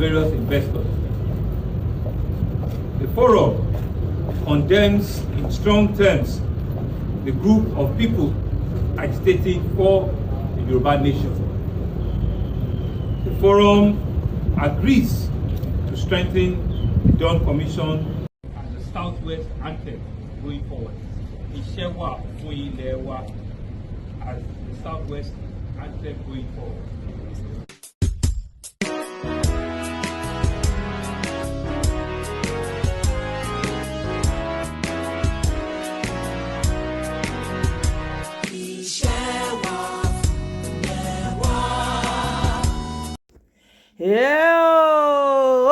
various investors. The forum condemns in strong terms the group of people agitating for the Yoruba nation. The forum agrees to strengthen the Dawn Commission and the Southwest Anthem going forward. Iṣẹ́ wà fún ilẹ̀ wa as the Southwest Anthem going forward. Iṣẹ́ wa fúnlẹ̀ wa.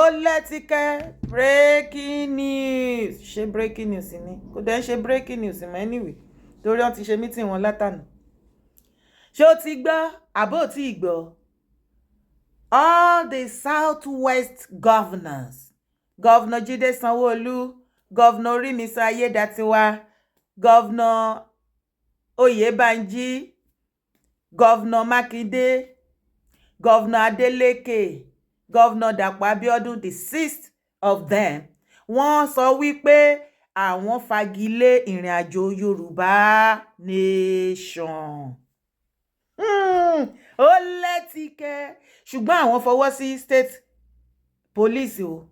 Ó lẹ́tíkẹ́, breaking news. Ṣé breaking news ni? Kò dẹ̀ ń ṣe breaking news mọ́ anyway, torí wọ́n ti ṣe meeting wọn látànà. Ṣé o ti gbọ́ àbó tí ì gbọ́? All the South-West governors, Governor Jide Sanwo-Olu, Governor Orimisan Ayédatiwa, Governor Oyèbánjí, Governor Makinde, Governor Adeleke, Governor Dàpọ̀ Abiodun, the sixth of them, wọ́n sọ wípé àwọn fagilé ìrìn àjò Yorùbá nation. Ó lẹ́tìkẹ́, ṣùgbọ́n àwọn fọwọ́ sí state police o.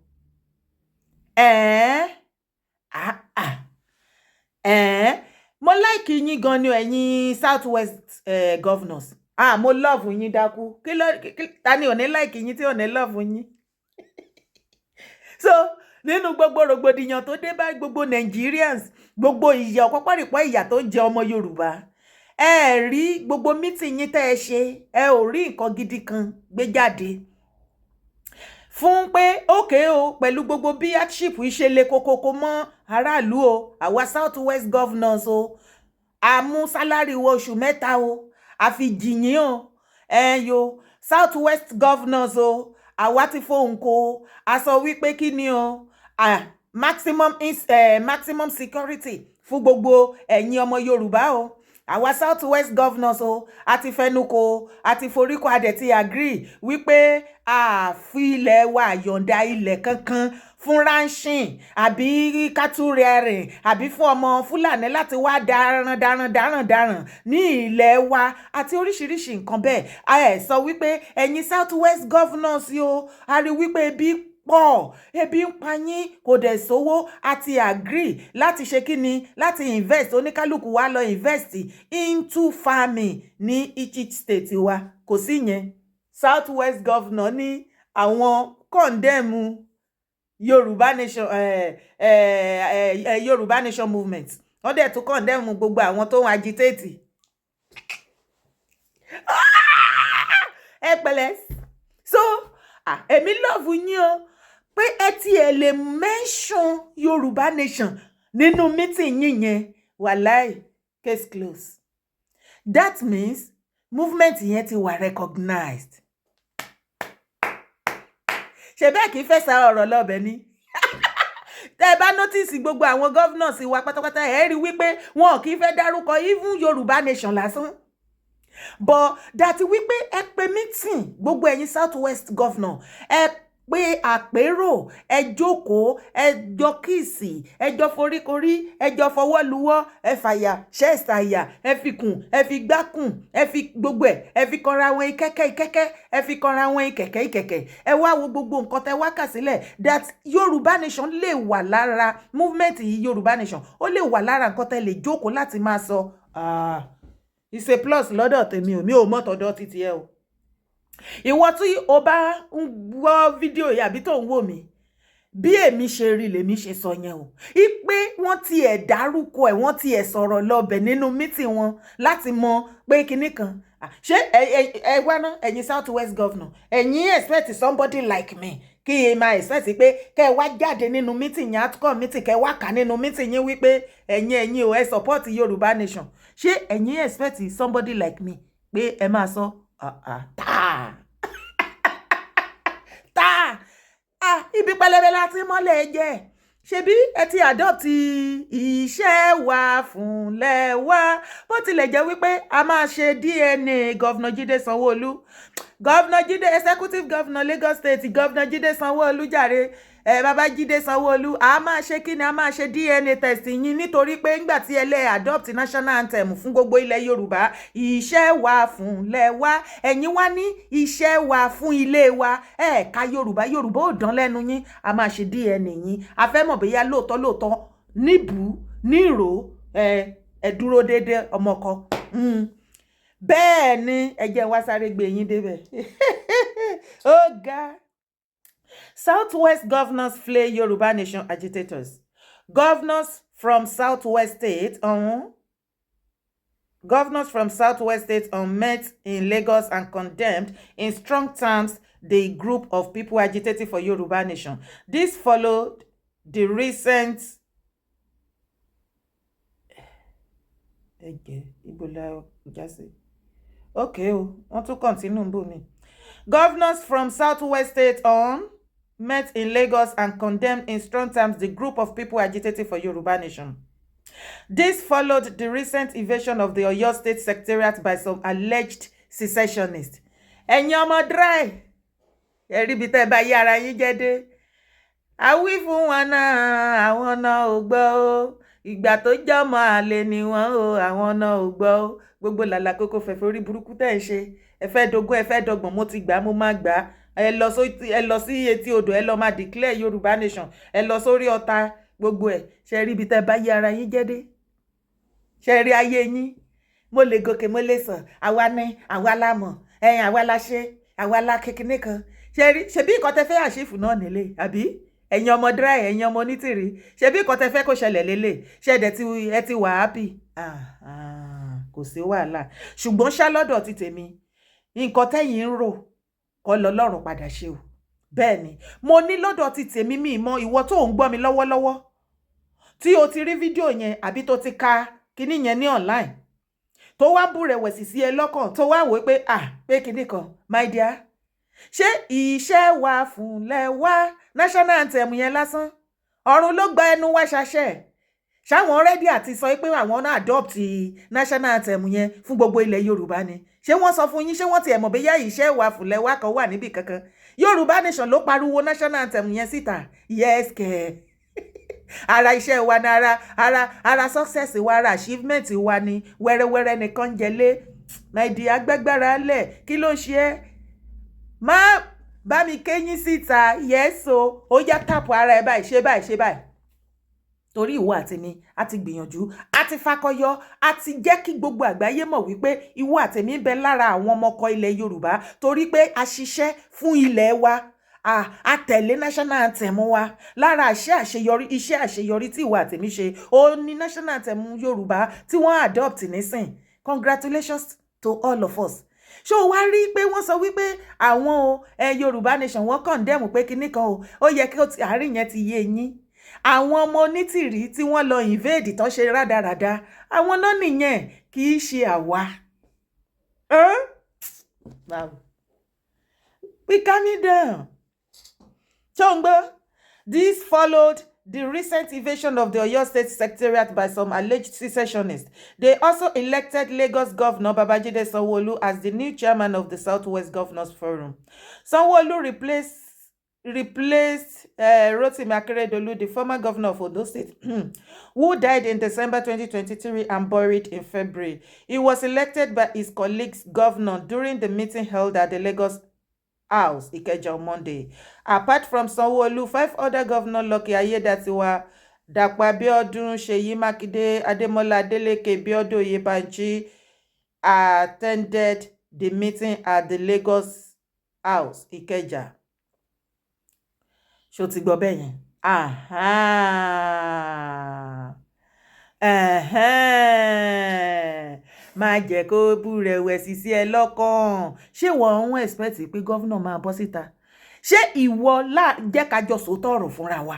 Ẹ̀ẹ́n ah ah, ẹ̀ẹ́n, mo like yín gan ni, ẹ̀yin South West governors. Ah, mo love yín dákú. Kí ló ta ni ò ní like yín tí ò ní love yín? So nínú gbogbo rògbòdìyàn tó dé bá gbogbo Nigerians, gbogbo ìyà ọ̀pọ̀pọ̀rìpọ̀, ìyà tó ń jẹ ọmọ Yorùbá, ẹ rí gbogbo meeting yín tẹ́ ẹ ṣe, ẹ ò rí nǹkan gidi kan gbé jáde fún pé ókè o. Pẹ̀lú gbogbo bí hardship ṣe le kókókó mọ́ aráàlú o, àwa South West governors o, a mú salary wọ oṣù 3 o, a fi jìyìn o. Ẹ yo South West governors o, àwa ti fohùn kó a sọ wípé kí ni o, maximum security fún gbogbo ẹ̀yin ọmọ Yorùbá o. Àwa South West governors o, a ti fẹnukò, a ti foríkọ, a dẹ̀ ti agree wípé a fi ilẹ̀ wa yọ̀ǹda ilẹ̀ kankan fún ranching àbí cattle rearing àbí fún ọmọ Fúlàní láti wá daran daran daran daran ní ilẹ̀ wa àti oríṣiríṣi nǹkan bẹ́ẹ̀. A ẹ̀ sọ wípé ẹ̀yin South West governors o, a rí wípé ebi pọ̀, ebi ń pa yín, kò dẹ̀ sówó. A ti agree láti ṣe kí ni? Láti invest, oníkálukú wa lọ invest into farming ní each state wa. Kò sí yẹn. South West governor ní àwọn condemn Yorùbá nation, Yorùbá nation movement. Wọ́n dẹ̀ tún condemn gbogbo àwọn tó ń agitate. Ẹ pẹ̀lẹ́. So èmi love yín o, pé ẹ tiẹ̀ lè mention Yorùbá nation nínú meeting yín yẹn. Wàláì, case close. That means movement yẹn ti wà recognized. Ṣe bẹ́ẹ̀ kì í fẹ́ sa ọ̀rọ̀ lọ́bẹ̀ ni. Tẹ́ ẹ bá notice gbogbo àwọn governors wa pátápátá, ẹ rí wípé wọn kì í fẹ́ dárúkọ even Yorùbá nation lásán, but that wípé ẹ pè meeting, gbogbo ẹ̀yin South West governor, ẹ pé àpérò, ẹ jókòó, ẹ jọ kiss, ẹ jọ foríkorí, ẹ jọ fọwọ́ luwọ́, ẹ fàyà ṣẹ́ẹ̀sì àyà, ẹ fi kùn, ẹ fi gbákùn, ẹ fi gbogbo ẹ, ẹ fi kanra wọn ìkẹ́kẹ́ ìkẹ́kẹ́, ẹ fi kanra wọn ìkẹ̀kẹ́ ìkẹ̀kẹ́. Ẹ wá wo gbogbo nǹkan tẹ wá kà sílẹ̀ that Yorùbá nation lè wà lára movement yìí. Yorùbá nation ó lè wà lára nǹkan tẹ lè jókòó láti máa sọ. Ah, it's a plus lọ́dọ̀ tèmi o. Mi ò mọ̀ tọ̀dọ̀ títí ẹ o. Ìwọ tí o bá ń gbọ́ fídíò yìí àbí tó ń wò mí, bí èmi ṣe rí lèmi ṣe sọ yẹn o, ipe wọ́n ti ẹ̀ dárúkọ ẹ̀, wọ́n ti ẹ̀ sọ̀rọ̀ lọ́bẹ̀ nínú meeting wọn láti mọ pé kinní kan. Ṣé ẹ wá ná, ẹ̀yin South West governor, ẹ̀yin expect somebody like me kí n máa expect pé kẹ́ ẹ wá jáde nínú meeting yẹn, outcome meeting, kẹ́ ẹ wá kà nínú meeting yín wípé ẹ̀yin o, ẹ support Yorùbá nation? Ṣé ẹ̀yin expect somebody like me pé ẹ máa sọ táà táà? Ah, ibi pẹlẹbẹ la ti mọ́lẹ̀ jẹ́. Ṣebí ẹ ti adopt iṣẹ́ wa fúnlẹ̀ wa. Bó tilẹ̀ jẹ́ wípé a máa ṣe DNA Governor Jídé Sanwó-Olú. Governor Jídé, Executive Governor Lagos State, Governor Jídé Sanwó-Olú jàre, ẹ bàbá Jídé Sanwó-Olú, a máa ṣe kí ni? A máa ṣe DNA test yín, nítorí pé ńgbà tí ẹ lẹ́ adopt national anthem fún gbogbo ilẹ̀ Yorùbá, iṣẹ́ wa fún lẹ̀ wá, ẹ̀yin wá ní iṣẹ́ wa fún ilé wa. Ẹ̀ka Yorùbá, Yorùbá ò dán lẹ́nu yín. A máa ṣe DNA yín. A fẹ́ mọ̀ bóyá lóòótọ́ lóòótọ́ níbù nírò ẹ ẹ dúró déédéé ọmọkọ. Bẹ́ẹ̀ ni, ẹ jẹ́ wá sáré gbé yín débẹ̀. Ó ga. Southwest governors flay Yoruba Nation agitators. Governors from Southwest state met in Lagos and condemned in strong terms the group of people agitating for Yoruba Nation. This followed the recent, ẹ ibo la já sí? Okay o, wọ́n tún continue ń bò mí. Governors from Southwest state met in Lagos and condemned in strong terms the group of people agitating for Yoruba Nation. This followed the recent invasion of the Oyo State Secretariat by some alleged secessionists. Ẹ̀yin ọmọ dry, ẹ rí ibi tẹ́ ẹ bá yí ara yín jẹ́ dé. Àwí fún wọn náà, àwọn náà ò gbọ́ o. Ìgbà tó jọmọ àlè ni wọ́n o, àwọn náà ò gbọ́ o. Gbogbo làlà kókó fẹ̀fẹ̀ orí burúkú tẹ̀ ń ṣe. Ẹ fẹ́ dogún, ẹ fẹ́ dọgbọ̀n, mo ti gbà, mo máa gbà á. Ẹ lọ sí etí odò, ẹ lọ máa declare Yorùbá Nation. Ẹ lọ sórí ọ̀tá gbogbo ẹ̀. Ṣe rí ibi tẹ́ bá yí ara yín jẹ́ dé? Ṣe rí ayé yín? Mo lè gòkè, mo lè sàn. Àwa ni, àwa la mọ̀ ẹ̀yìn, àwa la ṣe, àwa la kékeré kan. Ṣe rí? Ṣebí nǹkan tẹ́ fẹ́ achieve náà nílé, àbí? Ẹ̀yin ọmọ dry, ẹ̀yin ọmọ onítìrí, ṣebí nǹkan tẹ́ fẹ́ kó ṣẹlẹ̀ lélẹ̀? Ṣe ẹ̀dẹ̀ tí ẹ ti wà happy? Kò sí wàhálà. Ṣùgbọ́n ṣá, lọ́dọ̀ ti tèmi, nǹkan tẹ́yìn ń rò kọ́ lọ́lọ́run padà ṣe o. Bẹ́ẹ̀ ni mo ní, lọ́dọ̀ ti tèmi, mi mọ ìwọ tó ń gbọ́ mi lọ́wọ́lọ́wọ́, tí o ti rí fídíò yẹn àbí tó ti ka kíní yẹn ní online, tó wá ń bú rẹ̀wẹ̀sì sí ẹ lọ́kàn, tó wá wò ó pé, ah, pé kíní kan. My dear, ṣé iṣẹ́ wa fúnlẹ̀ wá, national anthem yẹn lásán, ọ̀run ló gba ẹnu wá ṣaṣẹ́. Ṣáwọn ready àti sọ pé àwọn náà adopt national anthem yẹn fún gbogbo ilẹ̀ Yorùbá ni? Ṣé wọ́n sọ fún yín? Ṣé wọ́n tiẹ̀ mọ̀ bóyá iṣẹ́ wa fúnlẹ̀ wá kan wà níbì kankan? Yorùbá Nation ló pariwo national anthem yẹn síta. Yes kẹ̀, ara iṣẹ́ wa ni, ara success wa, ara achievement wa ni. Wẹ́rẹ́wẹ́rẹ́ nìkan ń jẹlé. My dear, agbágbára lẹ̀, kí ló ń ṣe ẹ́? Má bá mi kéyín síta. Yes o, ó yá, tap ara ẹ báyìí, ṣe báyìí, ṣe báyìí, torí ìwọ àti mi a ti gbìyànjú, a ti fakọyọ, a ti jẹ́ kí gbogbo àgbáyé mọ̀ wípé ìwọ àtèmi ń bẹ lára àwọn ọmọkọ ilẹ̀ Yorùbá, torí pé a ṣiṣẹ́ fún ilẹ̀ wa, a tẹ̀lé national anthem wa. Lára àṣẹ àṣeyọrí, iṣẹ́ àṣeyọrí tí ìwọ àtèmi ṣe, ó ní national anthem Yorùbá tí wọ́n adopt nísìn. Congratulations to all of us. Ṣé o wá rí pé wọ́n sọ wípé àwọn o ẹ Yorùbá Nation, wọ́n condemn pé kinní kan o? Ó yẹ kí àárín yẹn ti yé yín. Àwọn ọmọ onítìrí tí wọ́n lọ invade tán, ṣe rádaràda, àwọn náà nìyẹn, kì í ṣe àwa. Báwo? We calming down. Ṣó. This followed the recent invasion of the Oyo State Secretariat by some alleged secessionists. They also elected Lagos Governor Babajide Sanwo-Olu as the new chairman of the Southwest Governors Forum. Sanwo-Olu replaced Rotimi Akeredolu, the former governor of Ondo State, who died in December 2023 and buried in February. He was elected by his colleagues governor during the meeting held at the Lagos House, Ikeja, on Monday. Apart from Sanwo-Olu, five other governors, Lucky Aiyedatiwa, Dapo Abiodun, Seyi Makinde, Ademola Adeleke, Biodun Oyebanji, attended the meeting at the Lagos House, Ikeja. Ṣó ti gbọ́ bẹ́ẹ̀ yẹn? Aha. Ẹ̀hẹ́n. Má jẹ́ kó bú rẹ̀wẹ̀sì sí ẹ lọ́kàn. Ṣé ìwọ ń expect pé governor máa bọ́ síta? Ṣé ìwọ jẹ́ ká jọ sòótọ́ ọ̀rọ̀ fúnra wa?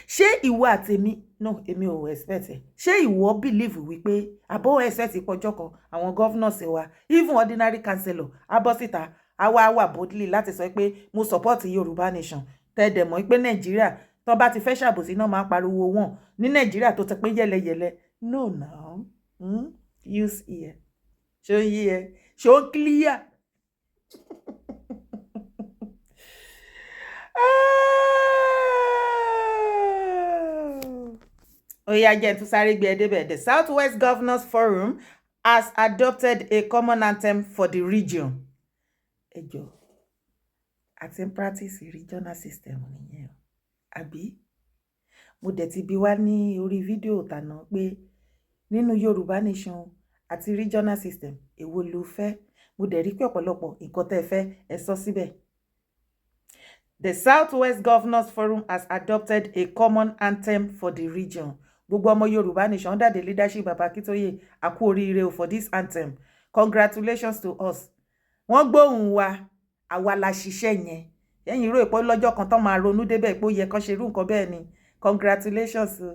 Ṣé ìwọ àtèmi, no, èmi ò expect ẹ̀. Ṣé ìwọ believe wípé àbọ̀ expect pọ̀jọ́ kan àwọn governors wa, even ordinary councillor, á bọ́ síta, á wá wà boldly láti sọ pé mo support Yorùbá Nation? Tẹ́ẹ̀dẹ̀ mọ̀ pé Nàìjíríà, tó bá ti fẹ́ ṣàbòsí náà, máa pariwo wọn ní Nàìjíríà tó ti pín yẹlẹyẹlẹ. No now, Use ear. Ṣó ń yí ẹ? Ṣó ń clear? Ó yá, jẹ́ n tún sáré gbé ẹ débẹ̀. The Southwest Governors Forum has adopted a common anthem for the region. Ẹ jọ, àti ń practice regional system nìyẹn o, àbí? Mo dẹ̀ ti bi wá ní orí fídíò tàná pé nínú Yorùbá Nation àti regional system, èwo ló fẹ́? Mo dẹ̀ rí pé ọ̀pọ̀lọpọ̀ nǹkan tẹ́ ẹ fẹ́, ẹ sọ síbẹ̀. The Southwest Governors Forum has adopted a common anthem for the region. Gbogbo ọmọ Yorùbá Nation under the leadership Baba Akintoye, a kú oríire o for this anthem. Congratulations to us. Wọ́n gbóhùn wa, àwa la ṣiṣẹ́ yẹn. Ẹ̀yin rò pé lọ́jọ́ kan tán máa ronú débẹ̀ pé ó yẹ kán ṣe irú nǹkan bẹ́ẹ̀ ni. Congratulations o.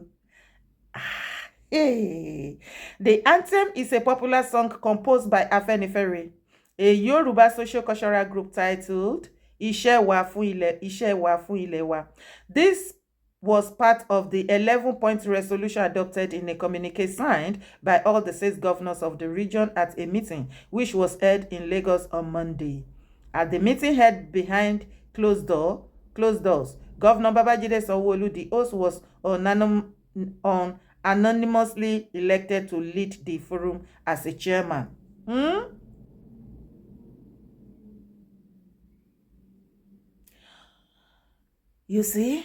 Ah, hey. The anthem is a popular song composed by Afenifere, a Yoruba socio-cultural group titled Iṣẹ́ wa fún ilẹ̀, Iṣẹ́ wa fún ilẹ̀ wa. This was part of the 11-point resolution adopted in a communique signed by all the six governors of the region at a meeting which was held in Lagos on Monday. At the meeting held behind closed doors, Governor Babajide Sanwo-Olu, the host, was unanimously elected to lead the forum as a chairman. Hmm? You see,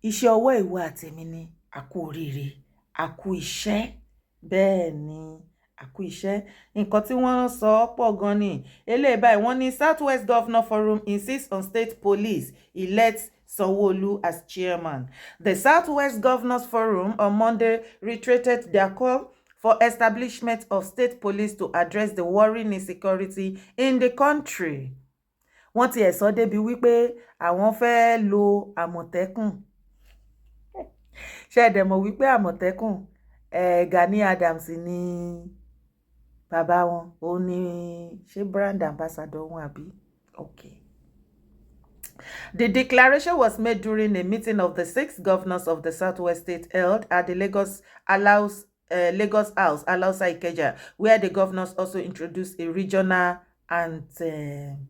iṣẹ́ ọwọ́ ìwọ àtèmi ni. A kú oríire, a kú iṣẹ́. Bẹ́ẹ̀ ni, a kú iṣẹ́. Nǹkan tí wọ́n sọ pọ̀ gan ni eléyìí báyìí. Wọ́n ní Southwest Governor Forum insists on state police, elects Sanwo-Olu as chairman. The Southwest Governors Forum on Monday reiterated their call for establishment of state police to address the worrying insecurity in the country. Wọ́n ti ẹ̀ sọ débi wípé àwọn fẹ́ẹ́ lo Àmọ̀tẹ́kùn. Ṣé ẹ dẹ̀ mọ̀ wípé Àmọ̀tẹ́kùn, Gani Adams ní bàbá wọn, òun ní ṣé brand ambassador wọn, àbí? Okay. The declaration was made during a meeting of the six governors of the Southwest State held at the Lagos House, Alausa Ikeja, where the governors also introduced a regional anthem.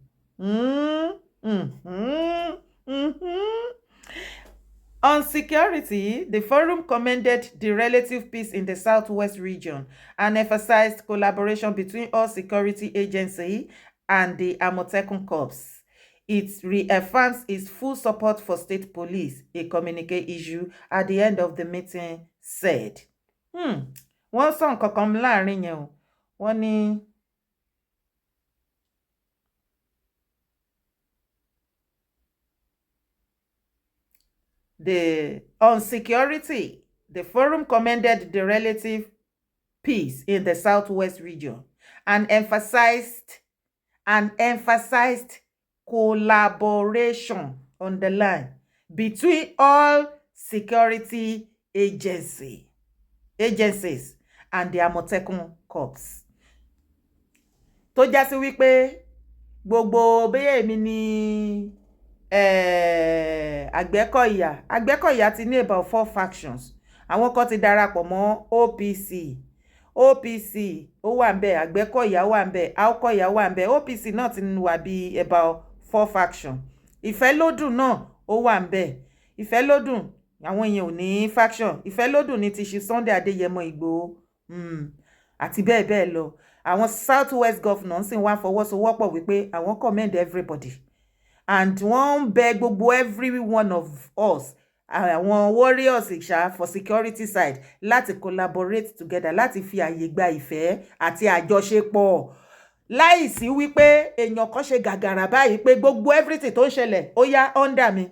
On security, the forum commended the relative peace in the Southwest region and emphasized collaboration between all security agencies and the Amotekun Corps. It reaffirms its full support for state police, a communique issued at the end of the meeting said. Wọ́n sọ nǹkan kan láàrin yẹn o. Wọ́n ní the on security, the forum commended the relative peace in the Southwest region and emphasized collaboration on the line between all security agencies and the Amotekun Corps. Tó já sí wípé gbogbo bóyá èmi ni Àgbẹ̀kọ̀yà, Àgbẹ̀kọ̀yà ti ní about four factions. Àwọn kan ti darapọ̀ mọ́ OPC. OPC ó wà ń bẹ̀, Àgbẹ̀kọ̀yà wà ń bẹ̀, Àwòkọ̀yà wà ń bẹ̀. OPC náà ti wà bí about four faction. Ìfẹ́lódùn náà ó wà ń bẹ̀. Ìfẹ́lódùn, àwọn èèyàn ò ní faction. Ìfẹ́lódùn ní ti ṣe Sunday Adéyẹmọ Ìgbòho, àti bẹ́ẹ̀ bẹ́ẹ̀ lọ. Àwọn South West governors sì wá fọwọ́sowọ́pọ̀ wípé àwọn commend everybody and wọ́n ń bẹ gbogbo every one of us, àwọn warriors ṣá, for security side, láti collaborate together, láti fi àyè gba ìfẹ́ àti àjọṣepọ̀, láìsí wípé èèyàn kan ṣe gàgàrà báyìí pé gbogbo everything tó ń ṣẹlẹ̀, ó yá under mi.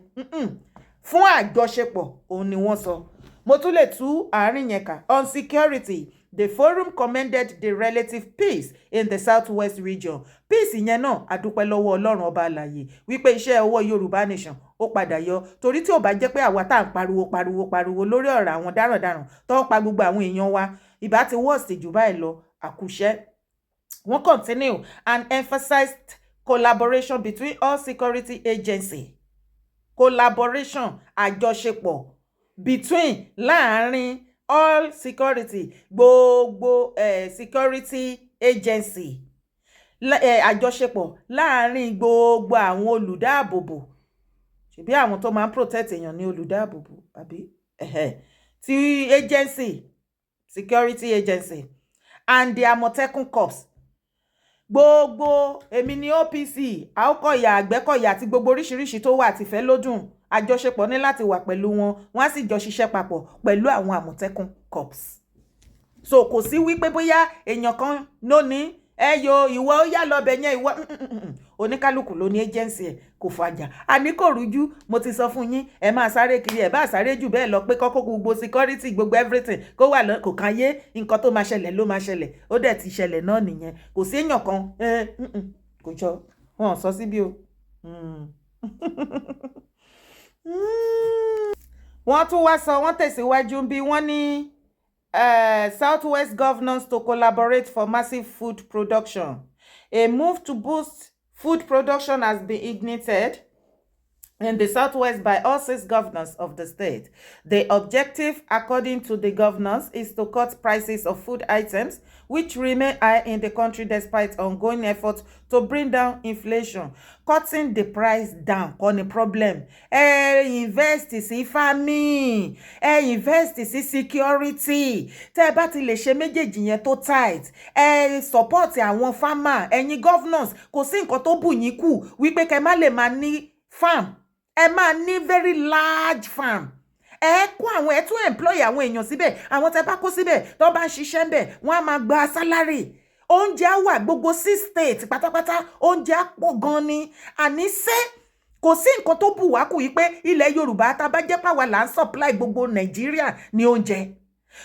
Fún àjọṣepọ̀ òun ni wọ́n sọ. Mo tún lè tú àárín yẹn kà. On security, the forum commended the relative peace in the Southwest region. Peace yẹn náà, a dúpẹ́ lọ́wọ́ Ọlọ́run ọba àlàyé wípé iṣẹ́ ọwọ́ Yorùbá Nation ó padà yọ, torí tí ò bá jẹ́ pé àwa tá à ń pariwo pariwo pariwo lórí ọ̀rọ̀ àwọn darandaran tó ń pa gbogbo àwọn èèyàn wa, ìbá ti worst jù báyìí lọ. Àkùṣẹ́ wọ́n continue and emphasized collaboration between all security agency. Collaboration, àjọṣepọ̀, between, láàárín, all security, gbogbo security agency, àjọṣepọ̀ láàárín gbogbo àwọn olùdáàbòbò, ṣebí àwọn tó máa ń protect èèyàn ní olùdáàbòbò, àbí? Tí agency, security agency and the Àmọ̀tẹ́kùn Corps, gbogbo èmi ní OPC, Àókọ̀yà, Àgbẹ̀kọ̀yà àti gbogbo oríṣiríṣi tó wà àtìfẹ́ lódùn, àjọṣepọ̀ ní láti wà pẹ̀lú wọn. Wọ́n á sì jọ ṣiṣẹ́ papọ̀ pẹ̀lú àwọn Àmọ̀tẹ́kùn Corps. So kò sí wípé bóyá èèyàn kan ló ní ẹ yo, ìwọ ó yá lọbẹ yẹn, ìwọ oníkálukú ló ní agency ẹ, kò fàjà. Àní kò rújú, mo ti sọ fún yín. Ẹ máa sáré kiri, ẹ bá sáré jù bẹ́ẹ̀ lọ pé kọ́kọ́ gbogbo security, gbogbo everything kó wà lọ, kò kàn yé. Nǹkan tó máa ṣẹlẹ̀ ló máa ṣẹlẹ̀, ó dẹ̀ ti ṣẹlẹ̀ náà nìyẹn. Kò sí èèyàn kan, kò jọ wọn ò sọ síbí o. Wọ́n tún wá sọ, wọ́n tẹ̀síwájú bí wọ́n ní Southwest governors to collaborate for massive food production. A move to boost food production has been ignited in the Southwest by all six governors of the state. The objective, according to the governors, is to cut prices of food items, which remain high in the country despite ongoing efforts to bring down inflation. Cutting the price down kọ́ ni problem. Ẹ invest sí farming, ẹ invest sí security. Tẹ́ ẹ bá ti lè ṣe méjèèjì yẹn tó tight, ẹ support àwọn farmer. Ẹ̀yin governors, kò sí nǹkan tó bù yín kù wípé kẹ́ má lè máa ní farm. Ẹ máa ní very large farm, ẹ kó àwọn, ẹ tún employ àwọn èèyàn síbẹ̀. Àwọn tẹ bá kó síbẹ̀, tó bá ń ṣiṣẹ́ ń bẹ̀, wọ́n á máa gba salary. Oúnjẹ á wà gbogbo six states pátápátá, oúnjẹ á pọ̀ gan ni. Àní ṣé kò sí nǹkan tó bù wá kù yìí pé ilẹ̀ Yorùbá, tá a bá jẹ́ pàwa là ń supply gbogbo Nàìjíríà ní oúnjẹ,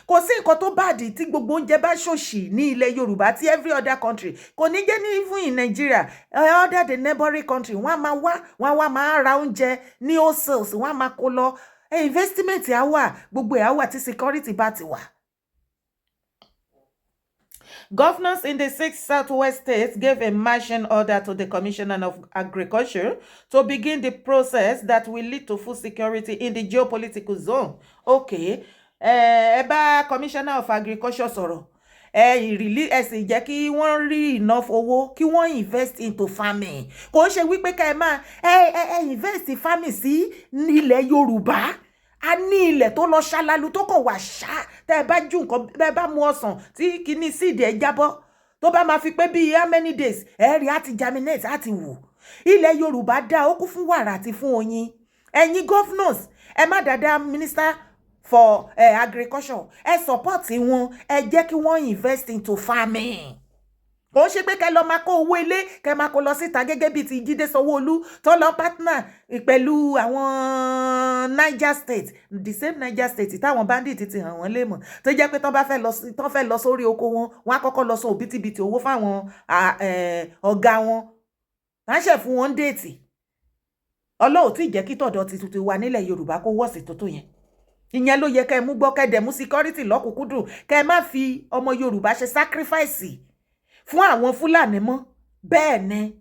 kò sí nǹkan tó bad tí gbogbo oúnjẹ bá ṣòṣì ní ilẹ̀ Yorùbá, tí every other country kò ní jẹ́ ní, even in Nigeria, other the neighboring country, wọ́n á máa wá, wọ́n á wá máa ra oúnjẹ ní wholesale, wọ́n á máa kó lọ. Investment á wà, gbogbo ẹ̀ á wà tí security bá ti wà. Governors in the six southwest states gave a marching order to the Commissioner of Agriculture to begin the process that will lead to food security in the geopolitical zone. Okay, ẹ bá Commissioner of Agriculture sọ̀rọ̀, ẹ ìrìlí, ẹ sì jẹ́ kí wọ́n rí enough owó kí wọ́n invest into farming. Kò ń ṣe wípé ká ẹ máa ẹ invest farming sí ilẹ̀ Yorùbá. A ní ilẹ̀ tó lọ ṣálálu, tó kàn wà ṣá. Tẹ́ ẹ bá ju nǹkan, tẹ́ ẹ bá mu ọsàn tí kìíní seed ẹ jábọ́, tó bá máa fi pé bíi how many days, ẹ rí á ti germinate, á ti wù. Ilẹ̀ Yorùbá dá, ó kún fún wàrà àti fún oyin. Ẹ̀yin governors, ẹ má dáadáa minister for agriculture, ẹ support wọn, ẹ jẹ́ kí wọ́n invest into farming. Kò ń ṣe pé kẹ́ lọ máa kó owó ilé, kẹ́ máa kó lọ síta, gẹ́gẹ́ bíi ti Jídé Sanwó-Olú tó lọ partner pẹ̀lú àwọn Niger State, the same Niger State táwọn bandit ti hàn wọ́n lémọ̀, tó jẹ́ pé tán fẹ́ lọ sórí oko wọn, wọ́n á kọ́kọ́ lọ san òbítíbitì owó fáwọn ọ̀gá wọn, ránṣẹ́ fún wọn date. Ọlọ́run tí jẹ́ kí tọ̀dọ̀ ti tuntun wà nílẹ̀ Yorùbá kó wọ́ọ̀sì tó tó yẹn. Ìyẹn ló yẹ kẹ́ ẹ mú gbọ́, kẹ́ ẹ dẹ̀ mú security lọ́kùnkúndùn, kẹ́ ẹ má fi ọmọ Yorùbá ṣe sacrifice fún àwọn Fúlàní mọ́. Bẹ́ẹ̀ ni,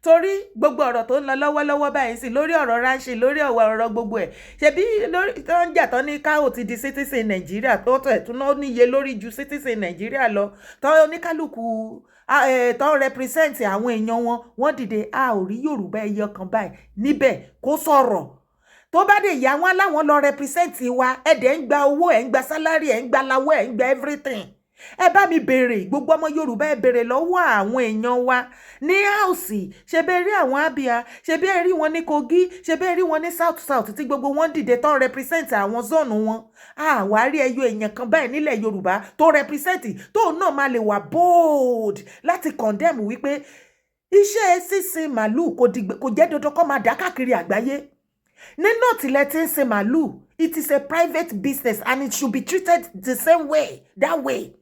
torí gbogbo ọ̀rọ̀ tó ń lọ lọ́wọ́lọ́wọ́ báyìí sí lórí ọ̀rọ̀ ránṣẹ́, lórí ọ̀rọ̀ gbogbo ẹ̀, ṣebí lórí tó ń jà tán ní káò ti di citizen Nàìjíríà, tó tẹ̀ tún náà níye lórí ju citizen Nàìjíríà lọ, tó oníkálukú tó ń represent àwọn èèyàn wọn, wọ́n dìde. A ò rí Yorùbá ẹyọ kan báyìí níbẹ̀ kó sọ̀rọ̀. Tó bá dé ìyá wọn láwọn lọ represent wa, ẹ dẹ̀ ń gba owó, ẹ̀ ń gba salary, ẹ̀ ń gba lawọ́, ẹ̀ ń gba everything. Ẹ bá mi béèrè, gbogbo ọmọ Yorùbá, ẹ béèrè lọ́wọ́ àwọn èèyàn wa ní house. Ṣe bẹ́ẹ̀ rí àwọn Abia, ṣe bẹ́ẹ̀ rí wọn ní Kogi, ṣe bẹ́ẹ̀ rí wọn ní South South, tí gbogbo wọn dìde tán represent àwọn zone wọn? Àwárí ẹyọ èèyàn kan báyìí nílẹ̀ Yorùbá tó represent, tóun náà máa lè wà bold láti condemn wípé iṣẹ́ sísin màlúù kò jẹ́ dandan kó máa dá káàkiri àgbáyé. Nínú tilẹ̀ tí ń sin màlúù, it is a private business and it should be treated the same way, that way.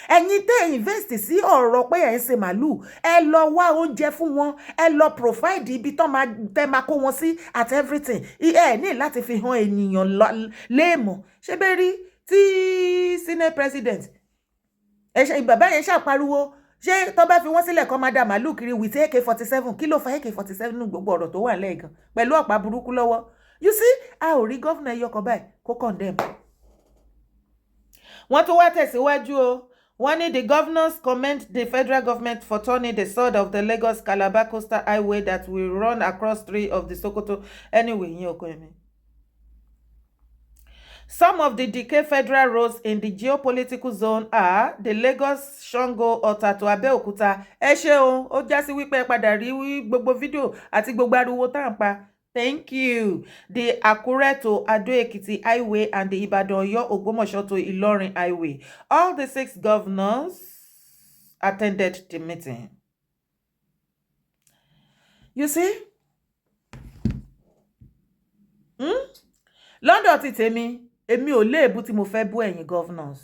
Ẹ̀yin tẹ́ ẹ̀ invest sí ọ̀rọ̀ pé ẹ̀ ń sin màlúù, ẹ lọ wá oúnjẹ fún wọn, ẹ lọ provide ibi tán máa tẹ́ máa kó wọn sí at everything. Ẹ ní láti fi hàn ènìyàn léèmọ̀. Ṣé bẹ́ẹ̀ rí tí senate president ẹ ṣe, bàbá yẹn ṣàpariwo, ṣé tó bá fi wọ́n sílẹ̀ kọ́ máa da màlúù kiri with AK-47? Kí ló fa AK-47 nínú gbogbo ọ̀rọ̀ tó wà lẹ́ẹ̀gan pẹ̀lú ọ̀pá burúkú lọ́wọ́? You see, a ò rí governor ẹyọ kan báyìí kó condemn. Wọ́n tún wá tẹ̀síwájú o. Wọ́n ní the governors commend the federal government for turning the sod of the Lagos Calabar Coastal Highway that will run across three of the Sokoto. Anyway, yín ọkọ mi. Some of the decayed federal roads in the geopolitical zone are the Lagos Sango Ota to Abeokuta. Ẹ ṣé o, ó já sí wípé ẹ padà rí gbogbo fídíò àti gbogbo ariwo tá à ń pa. Thank you. The Akure to Ado Ekiti Highway and the Ibadan Oyo Ogbomoso to Ilorin Highway. All the six governors attended the meeting. You see? Hmm? Lọ́dọ̀ ti tèmi, èmi ò léèbú tí mo fẹ́ bú ẹ̀yin governors.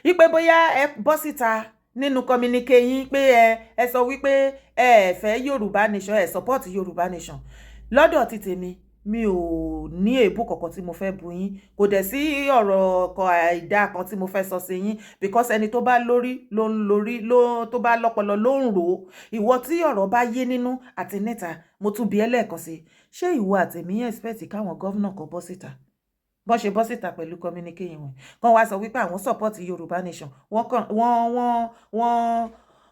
Ipe bóyá ẹ bọ́ síta nínú communique yín pé ẹ sọ wípé ẹ fẹ́ Yorùbá nation, ẹ support Yorùbá nation. Lọ́dọ̀ ti tèmi, mi ò ní èébú kankan tí mo fẹ́ bú yín. Kò dẹ̀ sí ọ̀rọ̀ kan àìdá kan tí mo fẹ́ sọ sí yín, because ẹni tó bá lórí ló ń lórí, ló tó bá lọ́pọlọ ló ń rò ó. Ìwọ tí ọ̀rọ̀ bá yé nínú àti níta, mo tún bi ẹ́ lẹ́ẹ̀kan sí, ṣé ìwọ àtèmi expect káwọn governor kan bọ́ síta, bọ́n ṣe bọ́ síta pẹ̀lú communique yẹn, kàn wá sọ wípé àwọn support Yorùbá nation, wọ́n kàn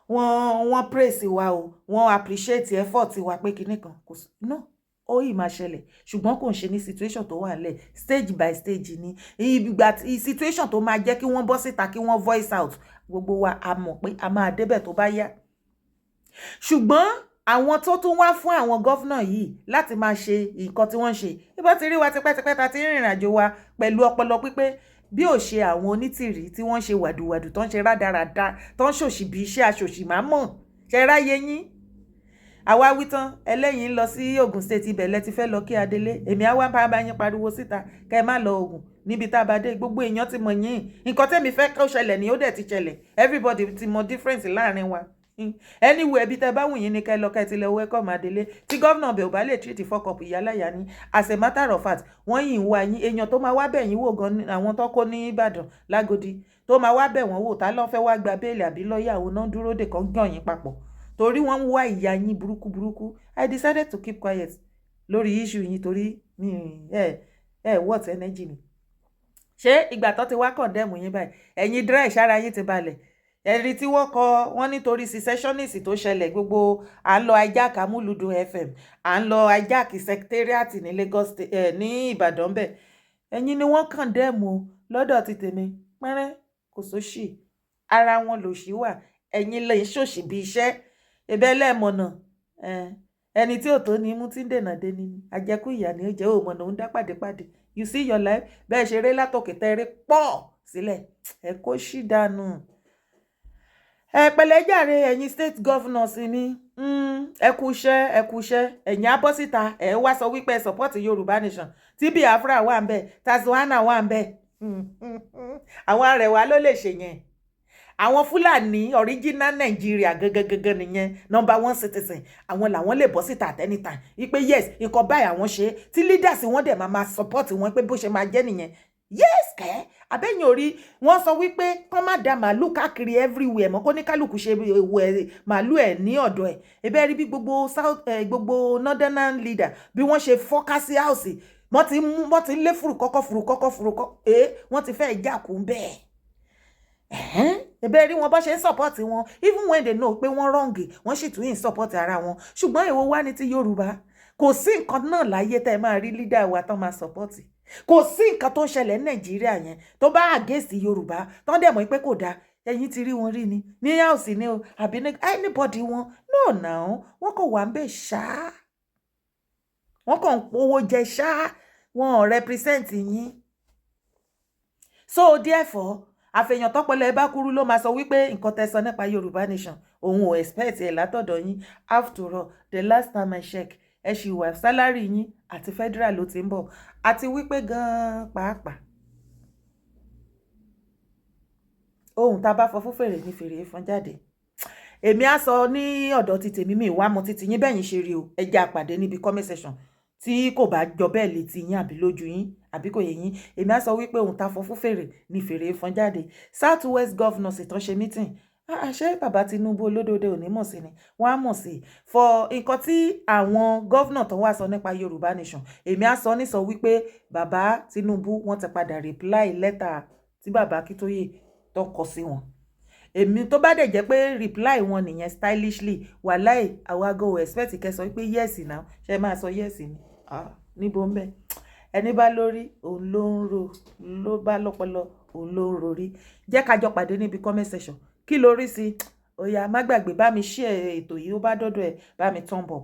wọ́n praise wa o, wọ́n appreciate effort wa, pé kinní kan kò sí? No, ó yìí máa ṣẹlẹ̀, ṣùgbọ́n kò ń ṣe ní situation tó wà nílẹ̀. Stage by stage ni ìgbà situation tó máa jẹ́ kí wọ́n bọ́ síta, kí wọ́n voice out. Gbogbo wa a mọ̀ pé a máa débẹ̀ tó bá yá. Ṣùgbọ́n àwọn tó tún wá fún àwọn governor yìí láti máa ṣe nǹkan tí wọ́n ń ṣe, ìbọn ti rí wa tipẹ́tipẹ́ ta ti ń rìnrìn àjò wa pẹ̀lú ọpọlọ pípé, bí ò ṣe àwọn onítìrí tí wọ́n ń ṣe wàdùwàdù, tó ń ṣe rádaràda, tó ń ṣòṣì bí iṣẹ́ aṣòṣì máa mọ̀ ṣe ráyé yín. Àwa wí tán, ẹlẹ́yìn ń lọ sí Ogun State, ibẹ̀ lẹ ti fẹ́ lọ kí Adélé. Èmi á wá bá yín pariwo síta kẹ́ ẹ má lọ Ogun. Níbi tá a bá dé, gbogbo èèyàn ti mọ̀ yín. Nǹkan tẹ́mi fẹ́ kó ṣẹlẹ̀ ni ó dẹ̀ ti ṣẹlẹ̀. Everybody ti mọ difference láàrin wa. Anyway, ẹbí tẹ bá wù yín ní kẹ́ lọ, kẹ́ ti lọ welcome Adélé. Tí gómìnà bẹ̀ ò bá lè treat fuck up ìyáláyà ni. As a matter of fact, wọ́n yìí ń wá yín. Èèyàn tó máa wá bẹ̀ yín wò gan, àwọn tó kó ní Ìbàdàn lágodi tó máa wá bẹ̀ wọ́n wò, tá lọ́ fẹ́ wá gba bail àbí lọ́ọ̀yà òun náà dúró dè kàn gàn yín papọ̀, torí wọ́n ń wá ìyá yín burúkú burúkú. I decided to keep quiet lórí issue yín, torí mi ẹ worth energy mi. Ṣé ìgbà tó ti wá condemn yín báyìí, ẹ̀yin dry sára yín ti balẹ̀? Ẹ̀rí tí wọ́n kọ wọ́n nítorí secessionist tó ṣẹlẹ̀, gbogbo à ń lọ hijack Amúlùdùn FM, à ń lọ hijack secretariat ní Lagos, ní Ìbàdàn bẹ́ẹ̀, ẹ̀yin ni wọ́n condemn o. Lọ́dọ̀ ti tèmi, pẹ́rẹ́ kò sóṣì, ara wọn lòṣì wà. Ẹ̀yin lè ṣòṣì bí iṣẹ́ ẹbẹ́ lẹ́ẹ̀mọ̀nà. Ẹni tí ò tó ní mú tí ń dènà dé ní àjẹkù ìyà ni ó jẹ́. Òmọ̀nà ń dá pàdépàdé. You see your life bẹ́ẹ̀ ṣeré látòkè tẹ́rẹ́ pọ̀ sílẹ̀, ẹ kó ṣì dànù. Ẹ pẹ̀lẹ́ jàre, ẹ̀yin state governors mi, ẹ kú iṣẹ́, ẹ kú iṣẹ́. Ẹ̀yin á bọ́ síta, ẹ wá sọ wípé ẹ support Yorùbá nation, tí Biafra wà ń bẹ̀, Tazuana wà ń bẹ̀. Àwọn arẹwà ló lè ṣe yẹn. Àwọn Fúlàní original Nàìjíríà gangan gangan nìyẹn, number one citizen. Àwọn làwọn lè bọ́ síta at any time wípé yes, nǹkan báyìí àwọn ṣe, tí leaders wọn dẹ̀ máa support wọn pé bó ṣe máa jẹ́ nìyẹn. Yes kẹ́, abẹ́yìn orí wọ́n sọ wípé kán má da màálù káàkiri everywhere mọ́, kó ní kálukú ṣe ewu ẹ̀ màálù ẹ̀ ní ọ̀dọ̀ ẹ̀. Ebe rí bí gbogbo south, gbogbo northern leader, bí wọ́n ṣe fọ́ká sí house, wọ́n ti mú, wọ́n ti lé fùrùkọ́kọ́ fùrùkọ́kọ́ fùrùkọ́ ẹ̀, wọ́n ti fẹ́ jà kún bẹ́ẹ̀. Ebe rí wọn bá ṣe ń support wọn, even when they know pé wọ́n wrong, wọ́n sì tún ń support ara wọn. Ṣùgbọ́n èwo wá ní ti Yorùbá? Kò sí nǹkan náà láyé tẹ́ ẹ máa rí leader wa tán máa support. Kò sí nǹkan tó ń ṣẹlẹ̀ ní Nàìjíríà yẹn tó bá against Yorùbá, tán dẹ̀ mọ̀ pé kò dáa. Ẹ̀yin ti rí wọn rí ni ní house ni o, àbí ní anybody wọn? No now, wọ́n kò wà ń bẹ̀ ṣáá, wọ́n kàn ń powó jẹ ṣáá, wọn ò represent yín. So therefore, àfẹ̀yàn tọ́pọ̀lọ́ ẹ bá kúrú ló máa sọ wípé nǹkan tẹ́ sọ nípa Yorùbá nation, òun ò expect ẹ̀ látọ̀dọ̀ yín. After all, the last time I check, ẹ ṣì wà, salary yín àti federal ló ti ń bọ̀, àti wípé gan-an pàápàá, ohun tá a bá fọ fún fèrè ní fèrè fọn jáde. Èmi á sọ ní ọ̀dọ̀ ti tèmi, mi ìwà mọ títí yín bẹ́yìn ṣe rí o. Ẹ jẹ́ àpàdé níbi comment section. Tí kò bá jọ bẹ́ẹ̀ létí yín àbí lójú yín àbí kò yé yín, èmi á sọ wípé ohun tá a fọ fún fèrè ní fèrè fọn jáde. South West governors ìtàn ṣe meeting. Ṣé bàbá Tinubu olódòdó ò ní mọ̀ sí ni? Wọ́n á mọ̀ sí for nǹkan tí àwọn governor tó wá sọ nípa Yorùbá nation. Èmi á sọ nísọ wípé bàbá Tinubu, wọ́n ti padà reply lẹ́tà tí bàbá Akíntóyè tó kọ sí wọn. Èmi tó bá dẹ̀ jẹ́ pé reply wọn nìyẹn stylishly, wàláì, àwa go expect kẹ́ sọ pé yes now. Ṣe máa sọ yes ni? Ah, níbo ń bẹ? Ẹni bá lórí òun ló ń ro, ló bá lọ́pọlọ òun ló ń rorí. Jẹ́ ká jọ pàdé níbi comment section. Kí ló rí sí? Ó yá, má gbàgbé bá mi share ètò yìí, ó bá dọ́dọ̀ ẹ̀, bá mi thumb up.